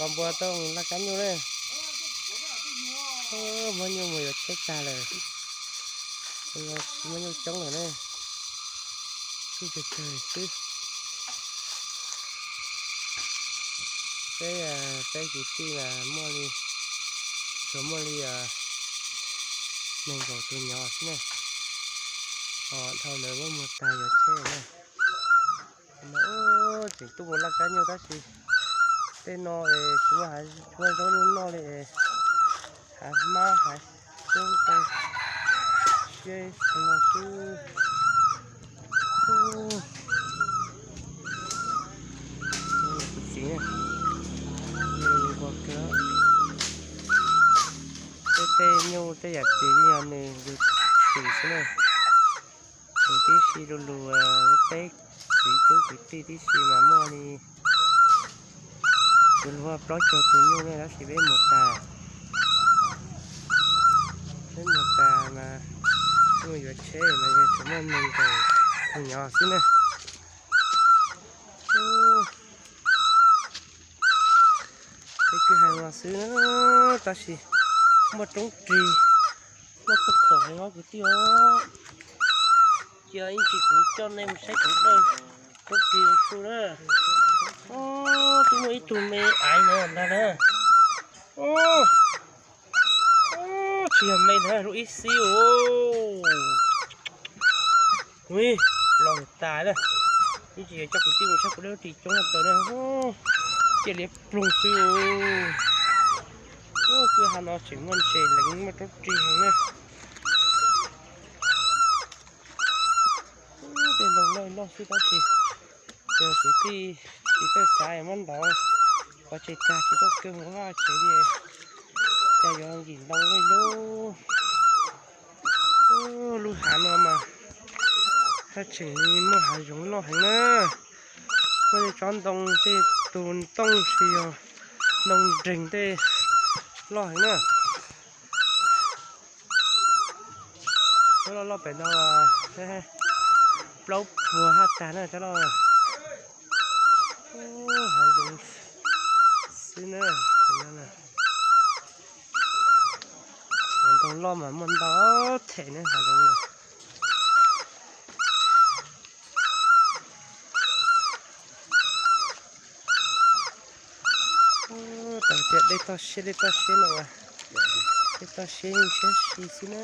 Tos npua tau laj kab nyuj na. Muab nyuj mus yuav tsheb tag lawm. Tsis muaj nyuj coob lawm na. Tshuaj tsawg tsawg xwb. Peb, peb kwv tij mas muaj li, tsuas muaj li nees nkaum tus nyuam xwb na. Dhau ntawd muab muag tag yuav tsheb na. Tseem tuaj mus laj kab nyuj tab sis tej no es tsis muaj hav, tsis muaj zaub nyuj noj li es hav hmab hav xyoob rau siab no xwb. Kuv txiv, nws nquag kawg. Tej tej nyuj tej yam tis yog nws yug tshwm xwb na. Tus tib si lu lug, peb txiv tub kwv tij tib si mas muaj li, kuv luag plaub caug tus nyuj ne tab sis peb muag tas. Peb muag tas mas mus yuav tsheb mas yog tsuas muaj nees nkaum tus nyuam xwb na. Peb kwj ha no xwb tab sis muaj roob ris, muaj khauj khaum heev os kwv tij os. Cia ib ntsis kuv coj nej mus saib kuv dawj roob ris ua su na. Twb muaj ib tug me aiv no ntag na. Tsis yog me ntag, lub ib xib os. Ui, los tas na. Ib ntsis coj kwv tij mus saib kuv dawj ris coob tau na. Cia liab ploog xwb. Kwj ha no tseem muaj ntses leev muaj roob ris heev na. Tej ntoo loj loj xwb tab sis yog kwv tij tsis txawj xav muab ntov pov tseg tag tsis tau kawg mus vaj tsev li. Cas yuav nkim ntoo loj loj. Lub hav no mas haj tseem muaj hav zoov loj heev na. Muaj tej tsob ntoo tej tus ntooj tsis yog ntoo nreeg tej loj heev na. Loj loj pem no plaub puas haj tag na cov loj. Hav zoov xwb na. Hav ntoo loj mas muaj ntau them na hav zoov no. Tau tias dej toj siab dej toj siab no, dej toj siab yeej siab si xwb na.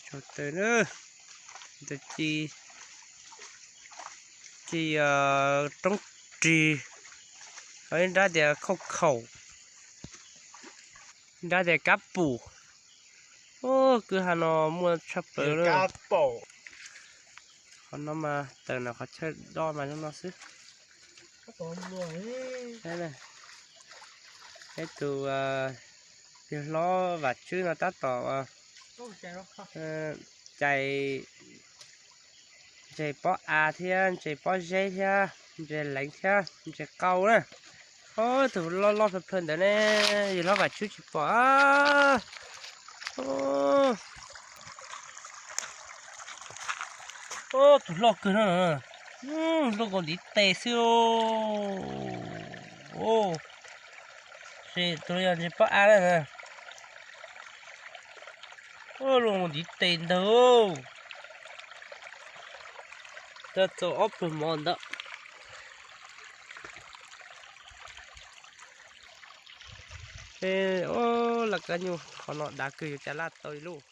Tsaus taws na, ntawm ci, ci roob rig, ho ib nrab tias khauj khaum, nrab tias kab pum. Kwj ha no muaj tshaj plaws. Qhov no mas tawm ntawm qhov chaw do mas zoo no xwb. Peb tus yawg hlob Vam Tswb no tab tom cais ntses pob av thiab ntses pob zeb thiab ntses leev thiab ntses qau na. Ob tug loj loj plhawv plhawv ntawd ne, yawg hlob Vam Tswb tsis pom. Ob tug loj kawg no, luaj nkaus ntiv tes xwb. Tus yog ntses pob av na. Luaj nkaus ntiv tes ntag. Txog ob pluag mov ntawd. Laj kab nyuj qhov no dav kawg yuav cas laj tau li lauj.